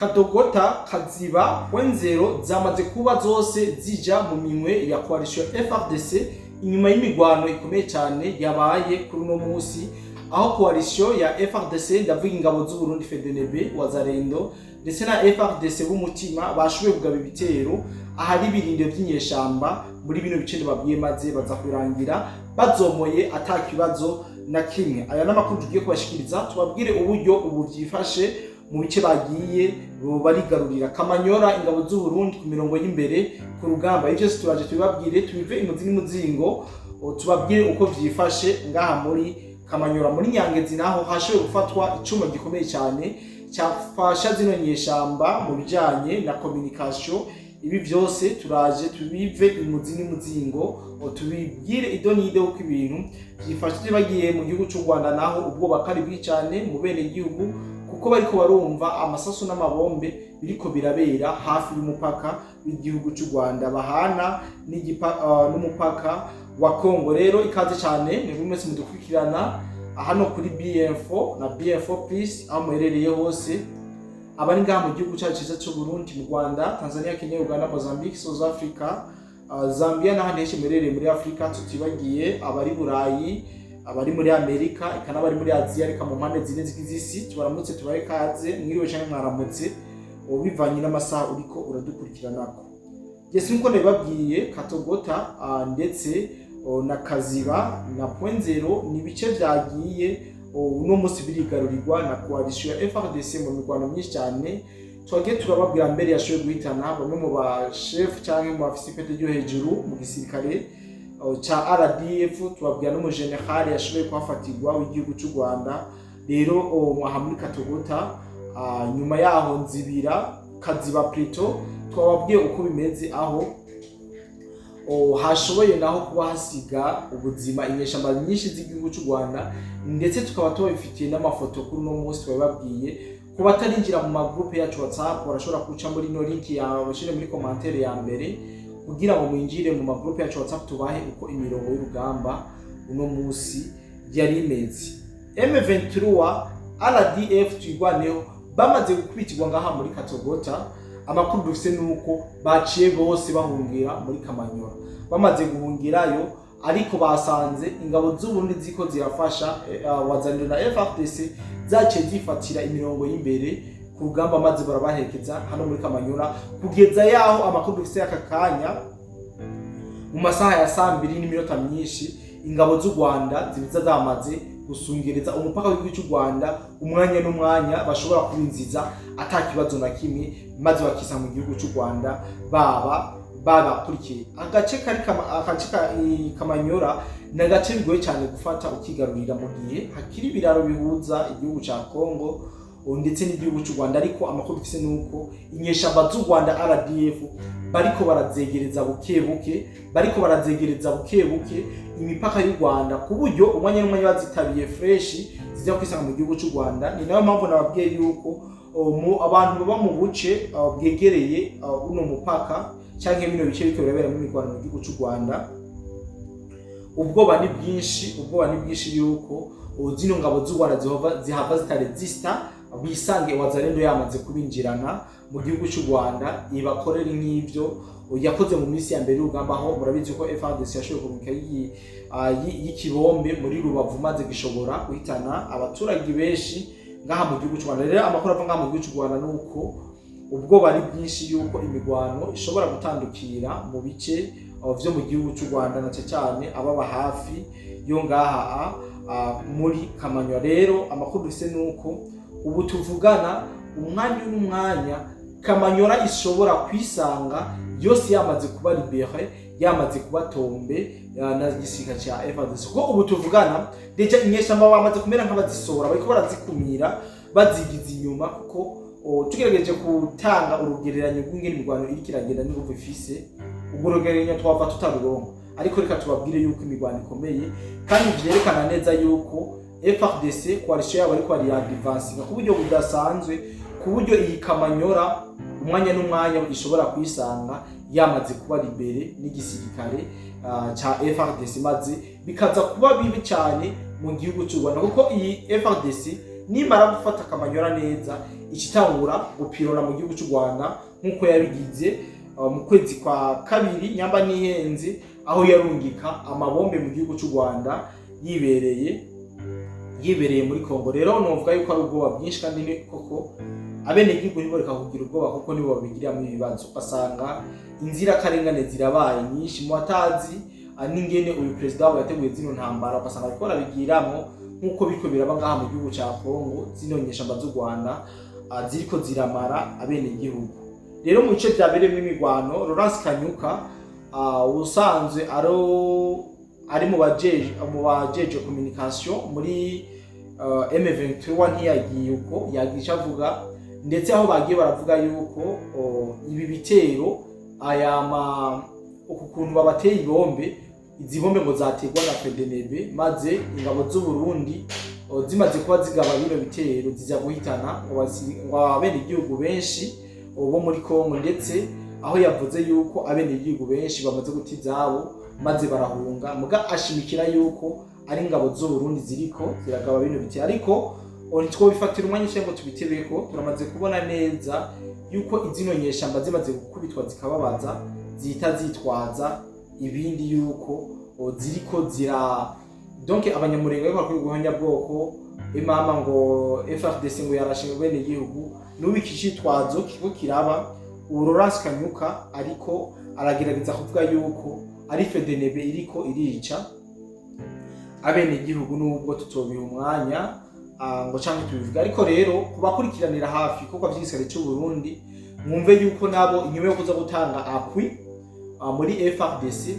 Katogota, Kaziba, Point Zéro zamaze kuba zose zija mu minwe ya coalition FARDC inyuma y'imigwano ikomeye cyane yabaye kuri uno munsi, aho coalition ya FARDC, ndavuga ingabo z'u Burundi, FDNB, Wazalendo ndetse na FARDC b'umutima, bashoboye kugaba ibitero ahari ibirindiro by'inyeshamba muri bino bice babwiye, maze baza kurangira bazomoye ata kibazo na kimwe. Aya n'amakuru tugiye kubashikiriza, tubabwire uburyo ubu vyifashe mu bice bagiye barigarurira Kamanyora, ingabo z'u Burundi ku mirongo y'imbere ku rugamba. Ivyo byose turaje tubibabwire, tubive imuzi n'umuzingo, tubabwire uko vyifashe ngaha muri Kamanyora. Muri Nyangezi naho hashoboye gufatwa icuma gikomeye cyane cyafasha zino nyeshamba mu bijanye na communication. Ibi byose turaje tubive imuzi n'umuzingo, tubibwire ido n'ide uko ibintu byifashe. Tubagiye mu gihugu cy'u Rwanda naho ubwoba kari bwinshi cyane mu bene gihugu, kuko bariko barumva amasasu n'amabombe biriko birabera hafi y'umupaka w'igihugu cy'u Rwanda bahana n'umupaka wa Congo. Rero ikaze cyane mwebwe mwese mudukurikirana hano kuri BM4 na BM4 Plus, aho muherereye hose, abari ngaha mu gihugu cyacu cyiza cy'u Burundi, mu Rwanda, Tanzania, Kenya, Uganda, Mozambique, South Africa, Zambia n'ahandi henshi muherereye muri Afrika, tutibagiye abari Burayi, abari muri Amerika, eka n'abari muri Aziya, reka mu mpande zine zigize isi, tubaramutse, tubahe ikaze. Mwiriwe canke mwaramutse bivanye n'amasaha uriko uradukurikiranako. Yes, nkuko nabibabwiye, Katogota ndetse na Kaziba na Point Zéro ni ibice vyagiye uno munsi birigarurirwa na coalition ya FARDC mu mirwano myinshi cyane twagiye turababwira. Mbere yashoboye guhitana bamwe mu ba chef cyangwa mu bafise ipete ryo hejuru mu gisirikare ca RDF, tubabwira n'umu général yashoboye kuhafatirwa w'igihugu cy'u Rwanda. Rero aha muri Katogota, nyuma yaho Nzibira, Kaziba plutôt, twababwiye uko bimeze, aho hashoboye naho kuba hasiga ubuzima inyeshamba nyinshi z'igihugu cy'u Rwanda, ndetse tukaba tubabifitiye n'amafoto kuri uno munsi twabibabwiye. Ku batarinjira mu magroupe yacu WhatsApp, barashobora guca muri ino link ya bashire muri commentaire ya mbere kugira ngo mwinjire mu magroupe yacu WhatsApp, tubahe uko imirongo y'urugamba uno munsi yari imeze. M23 RDF Twirwaneho bamaze gukubitirwa ngaha muri Katogota, amakuru dufise nuko baciye bose bahungira muri Kamanyora. Bamaze guhungirayo ariko basanze ingabo z'Uburundi ziko zirafasha Wazalendo na FARDC zaciye zifatira imirongo y'imbere ku rugamba, maze barabahekeza hano muri Kamanyora, kugeza yaho amakuru dufise aka kanya mu masaha ya 2:00 n'iminota myinshi ingabo z'u Rwanda zibiza zamaze gusungereza umupaka w'igihugu cy'u Rwanda, umwanya n'umwanya bashobora kubinziza ata kibazo na kimwe, maze bakisa mu gihugu cy'u Rwanda baba babakurikiye. Agace kari agace ka Kamanyora ni agace bigoye cyane gufata ukigarurira mu gihe hakiri ibiraro bihuza igihugu cya Congo ndetse n'igihugu cy'u Rwanda. Ariko amakuru dufise nuko inyeshamba z'u Rwanda RDF bariko barazegereza buke buke, bariko barazegereza buke buke imipaka y'u Rwanda, ku buryo umwanya n'umwanya bazitabiye fresh zijya kwisanga mu gihugu cy'u Rwanda. Ni nayo mpamvu nababwiye yuko abantu baba mu buce bwegereye uno mupaka cyangwa bino bice biriko biraberamo imirwano mu gihugu cy'u Rwanda, ubwoba ni bwinshi, ubwoba ni bwinshi yuko zino ngabo z'u Rwanda zihava zitaresista, bisange Wazalendo yamaze kubinjirana mu gihugu cy'u Rwanda, ibakorere nk'ivyo yakoze mu minsi ya mbere y'urugamba, aho murabizi ko FARDC yashoboye kurungika y'ikibombe muri Rubavu, maze gishobora guhitana abaturage benshi ngaha mu gihugu cy'u Rwanda. Rero amakuru ava ngaha mu gihugu cy'u Rwanda ni uko ubwoba ari bwinshi yuko imigwano ishobora gutandukira mu bice vyo mu gihugu cy'u Rwanda, na cyane ababa hafi yo ngaha muri Kamanywa. Rero amakuru dufise nuko ubu tuvugana, umwanya n'umwanya Kamanyora ishobora kwisanga yose yamaze kuba libérée, yamaze kuba tombée na gisirikare ca FARDC, kuko ubu tuvugana déjà inyeshamba bamaze kumera nk'abazisohora, bariko barazikumira bazigiza inyuma, kuko tugerageje gutanga urugereranyo rw'ingene imirwano iriko iragenda n'inguvu ifise, urwo rugereranyo twava tutaruronka. Ariko reka tubabwire yuko imirwano ikomeye kandi vyerekana neza yuko FARDC coalition yabo ariko ariyavansinga ku buryo budasanzwe, ku buryo iyi Kamanyora umwanya n'umwanya ishobora kuyisanga yamaze kuba libérée n'igisirikare ca FARDC, maze bikaza kuba bibi cyane mu gihugu cy'u Rwanda, kuko iyi FARDC Nimara gufata Kamanyora neza, icitangura gupirona mu gihugu cy'u Rwanda, nk'uko yabigize mu kwezi kwa kabiri, nyamba nihenze, aho yarungika amabombe mu gihugu cy'u Rwanda yibereye muri Kongo. Rero novuga yuko ari ubwoba bwinshi, kandi ni koko abenegihugu ntiboreka kugira ubwoba, kuko nibo babigiriramo ibibazo, ugasanga inzirakarengane zirabaye nyinshi. Mu batazi n'ingene uyu perezida wabo yateguye zino ntambara, ugasanga bariko barabigiramo nk'uko biriko biraba ngaha mu gihugu ca Kongo. Zino nyeshamba z'u Rwanda ziriko ziramara abenegihugu. Rero mu bice vyabereyemwo imigwano, Laurence Kanyuka, ubusanzwe ari mu bajeje communication muri M23, ntiyagiye uko yagiye ico avuga, ndetse aho bagiye baravuga yuko ibi bitero, aya ma uku kuntu babateye ibombe, izi bombe ngo zategwa na FDNB, maze ingabo z'u Burundi zimaze kuba zigaba bino bitero ziza guhitana ngo abenegihugu benshi bo muri Kongo, ndetse aho yavuze yuko abenegihugu benshi bamaze guta izabo maze barahunga, muga ashimikira yuko ari ingabo z'u Burundi ziriko ziragaba bino bitero. Ariko ntitwobifatira umwanya cyangwa ngo tubitebeko. Turamaze kubona neza yuko izino nyeshamba zimaze gukubitwa zikababaza, zihita zitwaza ibindi, yuko ziriko zira, donc Abanyamurenge bariko bakora ubuhonyabwoko, imama ngo FARDC ngo yarashe bene igihugu. N'ubu iki citwazo kiriko kiraba. Ubu Laurence Kanyuka ariko aragerageza kuvuga yuko ari FDNB iriko irica abenegihugu, nubwo tutobiha umwanya ngo canke tubivuga. Ariko rero kubakurikiranira hafi kuko vy'igisirikare c'u Burundi, mwumve yuko nabo inyuma yo kuza gutanga appui muri FARDC,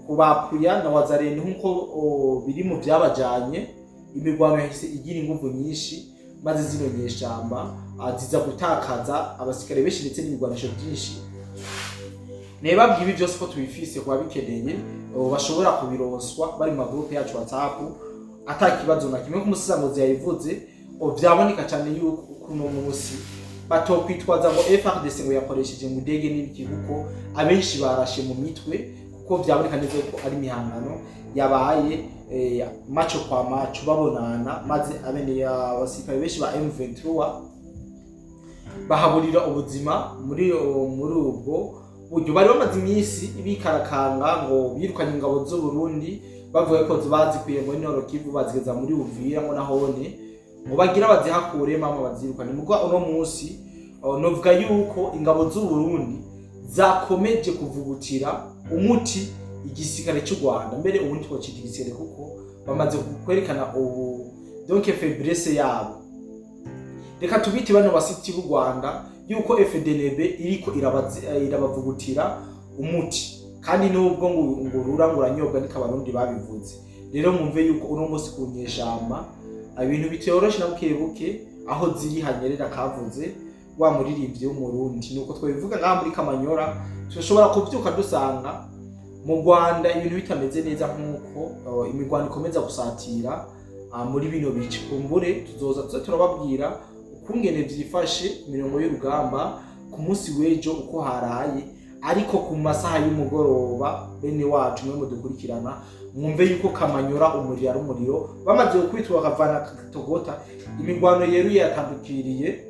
kubapuya na Wazalendo nkuko biri mu vyabajanye, imirwano yahise igira inguvu nyinshi, maze zino nyeshamba ziza gutakaza abasirikare benshi ndetse n'ibigwanisho byinshi. Nebabwiye ibi byose ko tubifise kuba bikeneye, bashobora kubironswa bari mu magroupe yacu WhatsApp ata kibazo na kimwe. Kumusisanguzi yabivuze, vyaboneka cyane yuko kuno munsi batokwitwaza ngo FARDC ngo yakoresheje mu ndege n'ibiki, kuko abenshi barashe mu mitwe, kuko vyaboneka neza ko ari imihangano yabaye macho kwa macho babonana, maze abene abasirikare benshi ba M23 bahaburira ubuzima muri ubwo buryo. Bari bamaze iminsi bikarakanga ngo birukanye ingabo z'u Burundi, bavuga ko bazikuye muri Nord Kivu bazigeza muri Uvira, ngo nahone ngo bagira bazihakure, mama bazirukane. Muga uno munsi novuga yuko ingabo z'u Burundi zakomeje kuvugutira umuti igisirikare cy'u Rwanda. Mbere ubundi twocita igisirikare, kuko bamaze kwerekana ubu donc faiblesse yabo. Reka tubite bano basiti b'u Rwanda yuko FDNB iriko irabavugutira umuti, kandi nubwo ngo rura ngo uranyobwa, niko Abarundi babivuze. Rero mwumve yuko uno munsi ku nyeshamba ibintu bitoroshe na buke buke, aho ziri hanyerera kavuze wa muririmbyi w'Umurundi. Nuko twabivuga ngaha muri Kamanyora, turashobora kuvyuka dusanga mu Rwanda ibintu bitameze neza, nk'uko imirwano ikomeza gusatira muri bino bice. Kumbure tuzoza tuze turababwira ukungene vyifashe imirongo y'urugamba ku munsi w'ejo uko haraye. Ariko ku masaha y'umugoroba, bene wacu mwe mudukurikirana, mwumve yuko Kamanyora umuriro ari umuriro. Bamaze gukubitwa bakavana Katogota, imirwano yeruye yatandukiriye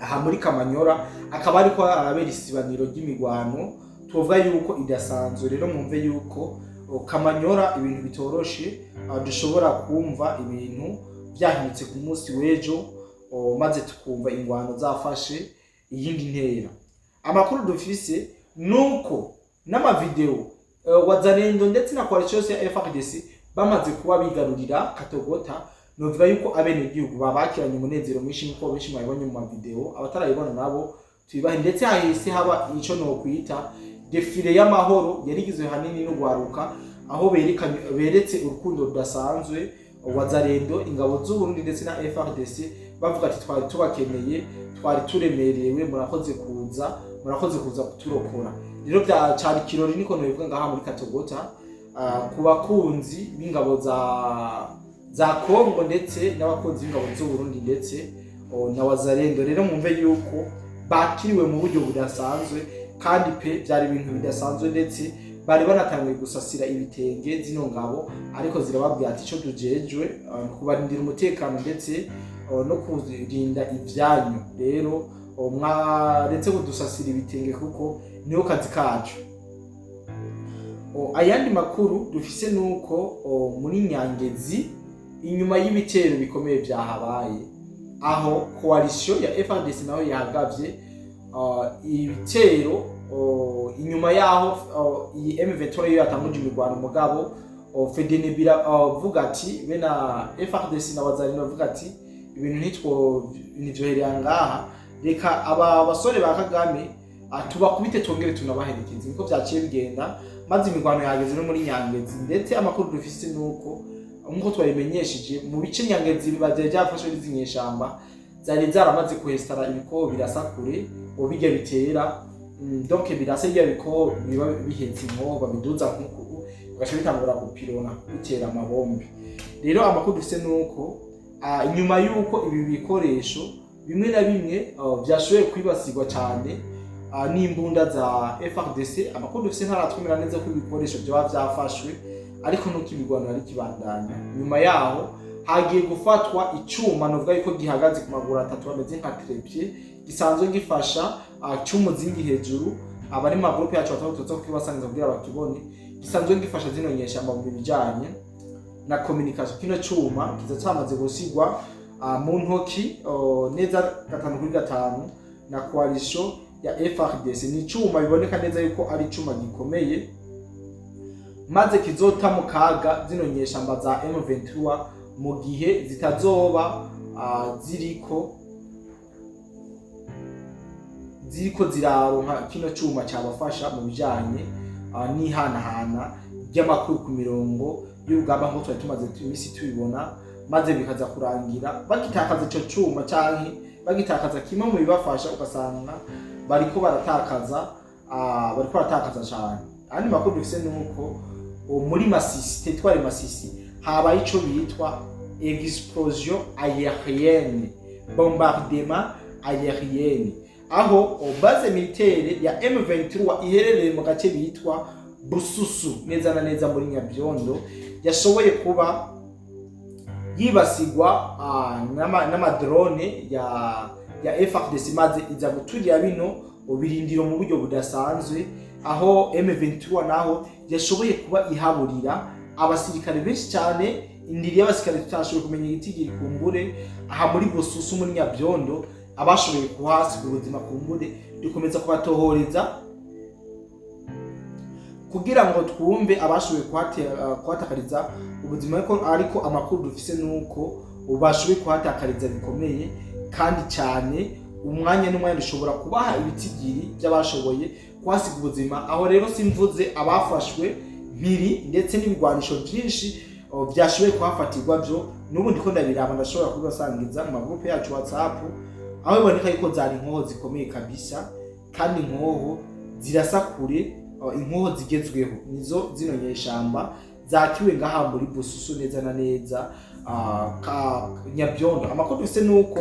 aha muri Kamanyora, akaba ariko arabera isibaniro ry'imigwano tuvuga yuko idasanzwe. Rero mwumve yuko Kamanyora ibintu bitoroshe, dushobora kumva ibintu vyahindutse ku munsi w'ejo, maze tukumva ingwano zafashe iyindi ntera. Amakuru dufise nuko n'amavideo, Wazalendo ndetse na coalition yose ya FARDC bamaze kuba bigarurira Katogota, novuga yuko abenegihugu babakiranye umunezero mwinshi, nkuko benshi mwabibonye mu mavideo. Abatarayibona nabo tubibahe. Ndetse hahise haba ico nokwita défilé y'amahoro yarigizwe hanini n'ugwaruka, aho berekanye beretse urukundo rudasanzwe Wazalendo, ingabo z'u Burundi ndetse na FARDC, bavuga ati: "Twari tubakeneye, twari turemerewe, murakoze kuza, murakoze kuza kuturokora." Rero bya cari kirori, niko nobivuga ngaha muri Katogota, ku bakunzi b'ingabo za Kongo ndetse n'abakunzi b'ingabo z'u Burundi ndetse na Wazalendo. Rero mwumve yuko bakiriwe mu buryo budasanzwe, kandi pe byari ibintu bidasanzwe ndetse. Bari banatanguye gusasira ibitenge zino ngabo, ariko zirababwira ati: "Ico tujejwe kubarindira umutekano ndetse no kurinda ivyanyu. Rero mwaretse kudusasira ibitenge kuko niho kazi kacu." Ayandi makuru dufise nuko muri Nyangezi, inyuma y'ibitero bikomeye vyahabaye, aho coalition ya FARDC nayo yahagavye ibitero, inyuma yaho iyi M23 yo yatanguje imirwano, mugabo FDNB vuga ati be na FARDC na Wazalendo bavuga ati: "Ibintu ntivyoherera ngaha, reka aba basore ba Kagame tubakubite twongere tunabaherekeze." Niko vyaciye bigenda, maze imirwano yageze no muri Nyangezi. Ndetse amakuru dufise nuko, nkuko twabimenyesheje, mu bice Nyangezi byari byafashwe n'izi nyeshamba, zari zaramaze kuhestara ibikoho birasa kure, bijya bitera, donc birasa bijya bikoho biba bihetse inkoho, babiduza nkuku bigaca bitangura gupirona, bitera amabombe. Rero amakuru dufise nuko inyuma y'uko ibi bikoresho bimwe na bimwe vyashoboye kwibasirwa cyane n'imbunda za FARDC, amakuru dufise ntaratwemera neza ko ibikoresho vyoba vyafashwe, ariko nuko imirwano yari ikibandanya. Nyuma yaho hagiye gufatwa icuma novuga yuko gihagaze ku maguru atatu, ameze nka trépied, gisanzwe gifasha c'umuzingi hejuru. Abari mu magroupe yacu batatu tuza kukibasangiza kugira bakibone. Gisanzwe gifasha zino nyeshamba mu bijanye na communication. Kino cuma kiza cyamaze gusigwa mu ntoki neza 5 kuri 5 na coalition ya FARDC. Ni icuma biboneka neza yuko ari icuma gikomeye, maze kizota mu kaga zino nyeshamba za M23 mu gihe zitazoba ziriko ziraronka kino cuma cyabafasha mu bijanye n'ihanahana ry'amakuru ku mirongo y'urugamba, nk'uko twari tumaze iminsi tubibona, maze bikaza kurangira bagitakaza ico cuma canke bagitakaza kimwe mu bibafasha, ugasanga bariko baratakaza cane. Andi makuru dufise nuko muri Masisi, territoire Masisi, habaye ico bitwa explosion aérienne, bombardement aérienne, aho base militaire ya M23 iherereye mu gace bitwa Bususu, neza na neza muri Nyabyondo, yashoboye kuba yibasigwa n'amadrone ya FARDC, maze iza guturira bino birindiro mu buryo budasanzwe, aho M23 naho yashoboye kuba ihaburira abasirikare benshi cyane. Indiri y'abasirikare tutashoboye kumenya igitigiri kumbure aha muri Bususu, muri Nyabyondo, abashoboye kuhasiga ubuzima kumbure dukomeza kubatohoreza kugira ngo twumve abashoboye kuhatakariza ubuzima, ariko amakuru dufise nuko bashoboye kuhatakariza bikomeye kandi cyane. Umwanya n'umwanya dushobora kubaha ibitigiri by'abashoboye kuhasiga ubuzima. Aho rero simvuze abafashwe mpiri ndetse n'ibigwanisho byinshi byashoboye kuhafatirwa. Byo n'ubu ndiko ndabiraba, ndashobora kubibasangiza mu magroupe yacu WhatsApp, aho biboneka yuko zari inkoho zikomeye kabisa, kandi inkoho zirasa kure, inkoho zigezweho nizo zino nyeshamba zakiwe ngaha muri Bususu, neza na neza ka Nyabyondo. Amakuru dufise nuko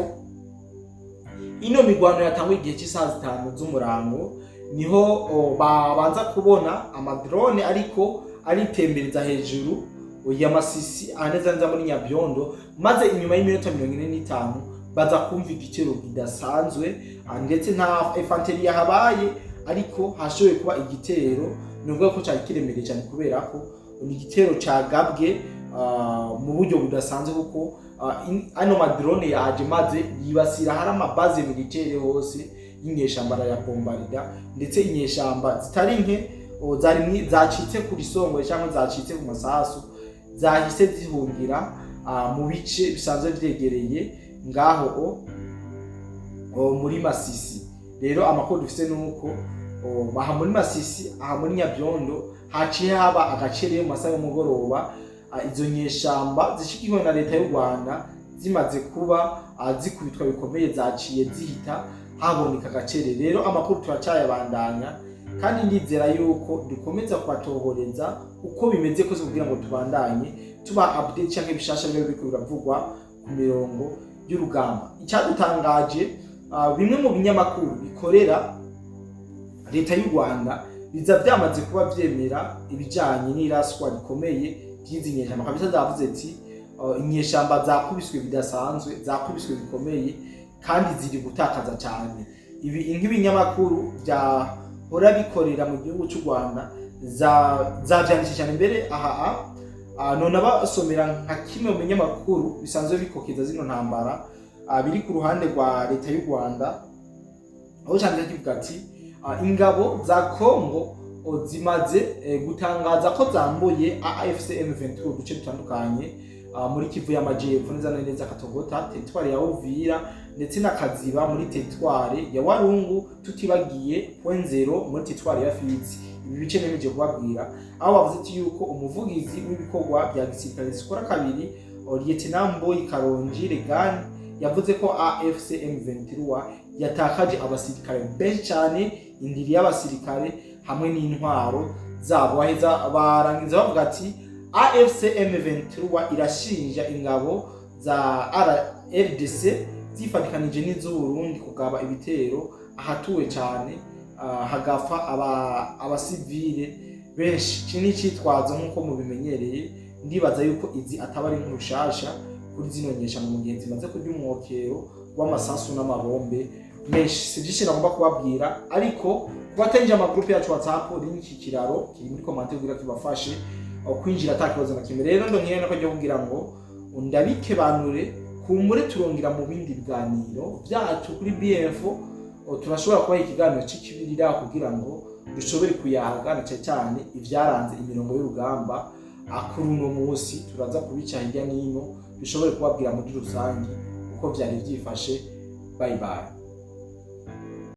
ino migwano yatanguye igihe cy'isaha 5 z'umurango, niho babanza kubona amadrone ariko aritembereza hejuru ya Masisi, aha neza neza muri Nyabyondo, maze inyuma y'iminota 45 baza kumva igitero kidasanzwe, ndetse nta infanterie yahabaye, ariko hashoboye kuba igitero nuvuga ko cyari kiremereye cyane, kubera ko ni igitero cagabwe mu buryo budasanzwe, kuko ano madrone yaje maze yibasira hari amabases militaire hose y'inyeshamba ya bombarda, ndetse inyeshamba zitari nke zari zacitse ku risongo cyangwa zacitse ku masasu, zahise zihungira mu bice bisanzwe vyegereye ngaho muri Masisi. Rero amakuru dufise nuko aha muri Masisi, aha muri Nyabyondo, haciye haba agacerere mu masaha y'umugoroba, izo nyeshamba zishigikiwe na leta y'u Rwanda zimaze kuba zikubitwa bikomeye, zaciye zihita haboneka agacere. Rero amakuru turacyayabandanya, kandi ndizera yuko dukomeza kubatohoreza uko bimeze kose kugira ngo tubandanye tuba update canke bishasha biba biriko biravugwa ku mirongo y'urugamba. Icyadutangaje, bimwe mu binyamakuru bikorera leta y'u Rwanda. Biza byamaze kuba byemera ibijanye n'iraswa rikomeye ry'izi nyeshamba kabisa. Zavuze ati inyeshamba zakubiswe bidasanzwe, zakubiswe bikomeye kandi ziri gutakaza cyane. Ibi nk'ibinyamakuru byahora bikorera mu gihugu cy'u Rwanda zavyanditse cyane mbere. Aha none abasomera nka kimwe mu binyamakuru bisanzwe bikokeza zino ntambara, biri ku ruhande rwa leta y'u Rwanda, aho cyanditse kivuga ati ingabo za Congo zimaze gutangaza ko zambuye AFC M23 uduce dutandukanye muri Kivu y'Amajepfo, neza na neza Katogota, territoire ya Uvira, ndetse na Kaziba muri territoire ya Walungu, tutibagiye Point Zero muri territoire ya Fizi. Ibi bice nemeje kubabwira aho bavuze ati yuko umuvugizi w'ibikorwa bya gisirikare zikora kabiri, Lieutenant Mboyi Karonji Regan, yavuze ko AFC M23 yatakaje abasirikare benshi cyane, indiri y'abasirikare hamwe n'intwaro zabo. Baheza barangiza bavuga ati AFC M23 irashinja ingabo za RDC zifatikanije n'iz'Uburundi kugaba ibitero ahatuwe cyane, hagapfa abasivile benshi. Iki ni icitwazo nk'uko mubimenyereye. Ndibaza yuko izi ataba ari nk'urushasha kuri zino nyeshamba mu gihe zimaze kurya umwokero w'amasasu n'amabombe menshi. Si byinshi nagomba kubabwira, ariko kuba amagroupe yacu WhatsApp, link iki kiraro kiri muri commentaire kugira kibafashe kwinjira ata kibazo na kimwe. Rero ndongeye nako ryo kugira ngo ndabikebanure, kumbure turongera mu bindi biganiro byacu kuri BF. Turashobora kubaha ikiganiro c'ikibirira kugira ngo dushobore kuyaga na cyane cyane ibyaranze imirongo y'urugamba kuri uno munsi. Turaza kubica hirya n'ino, dushobore kubabwira muri rusange uko vyari vyifashe. Bye bye.